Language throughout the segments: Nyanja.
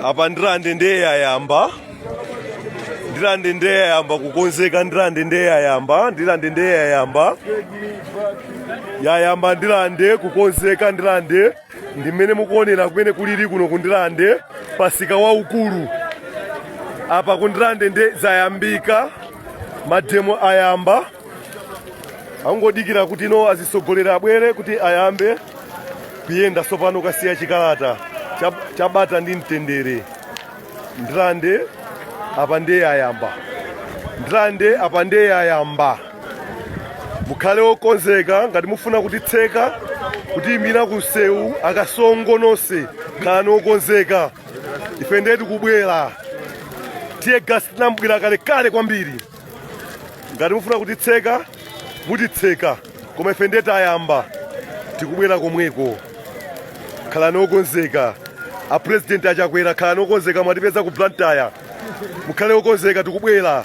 Apa Ndirande ndiye yayamba, Ndirande ndiye yayamba kukonzeka, Ndirande ndiye yayamba, Ndirande ndiye yayamba, yayamba Ndirande kukonzeka. Ndirande ndi mmene mukuonera kumene kulili kuno ku Ndirande, pasika waukulu apa ku Ndirande. Nde zayambika, mademo ayamba, angodikira kuti no azisogolera abwere kuti ayambe kuyenda. Sopano kasiya chikalata chabata ndi mtendere. Ndirande apa ndiye yayamba, Ndirande apa ndiye yayamba. Mukhale okonzeka ngati mufuna kutitseka, kutiyimira kunsewu. Akasongo nonse, khalani okonzeka, ife ndiye tikubwera. Tear gas tinambwera kalekale kwambiri. Ngati mufuna kutitseka, mutitseka, koma ife ndiye tayamba, tikubwera komweko. Khalani okonzeka, a President Achakwera, khalani okonzeka, mwatipeza ku Blantyre. Mukhale okonzeka, tikubwera.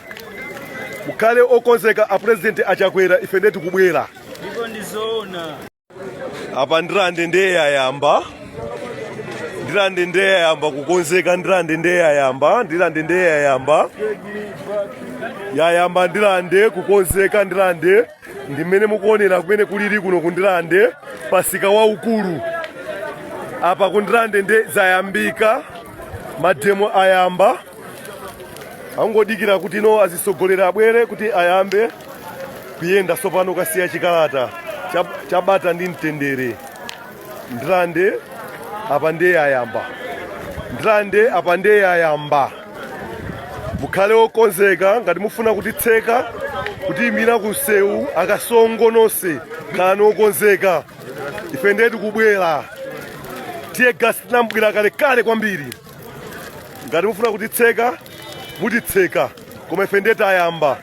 Mukhale okonzeka, a President Achakwera, ife ndiye tikubwera. Ndipo ndizoona. Apa Ndirande ndiye yayamba, Ndirande ndiye yayamba kukonzeka, Ndirande ndiye yayamba, Ndirande ndiye yayamba, yayamba Ndirande kukonzeka. Ndirande ndi mmene mukuonera kumene kulili kuno ku Ndirande, pasika waukulu apa ku Ndirande. Nde zayambika, mademo ayamba, angodikira kuti no azisogolera abwere kuti ayambe kuyenda. Sopano kasiya chikalata chabata ndi mtendere. Ndirande apa ndiye yayamba, Ndirande apa ndiye yayamba. Mukhale okonzeka ngati mufuna kutitseka, kutiyimira kunsewu. Akasongo nonse, khalani okonzeka, ife ndiye tikubwera. Tear gas tinambwera kalekale kwambiri. Ngati mufuna kutitseka, mutitseka, koma ife ndiye tayamba,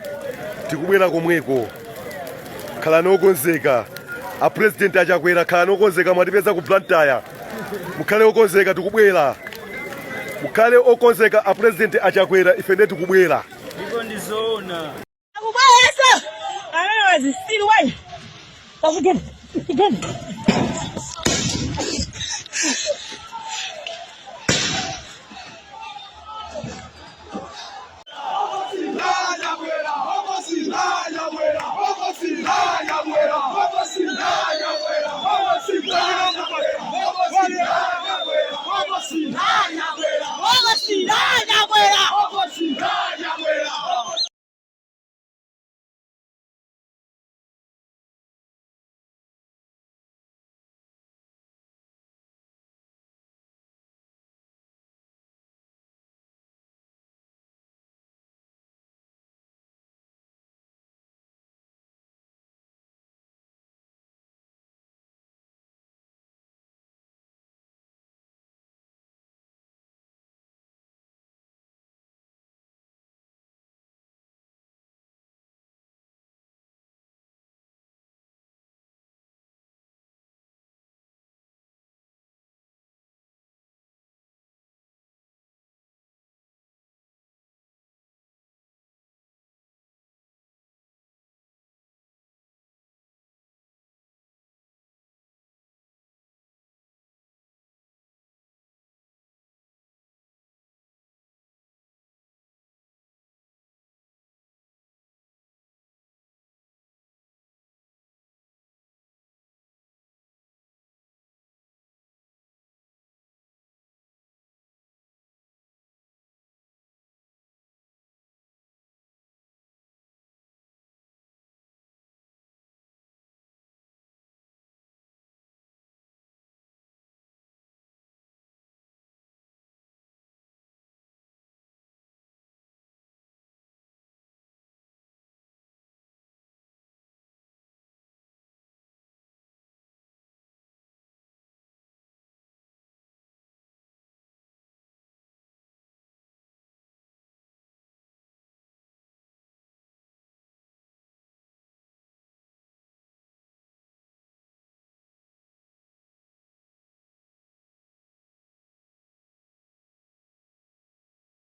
tikubwera komweko. Khalani okonzeka, a President Achakwera, khalani okonzeka, mwatipeza ku Blantyre. Mukhale okonzeka, tikubwera. Mukhale okonzeka, a President Achakwera, ife ndiye tikubwera. Ndipo ndizoona. Akubweresa amene wazisilu wayi.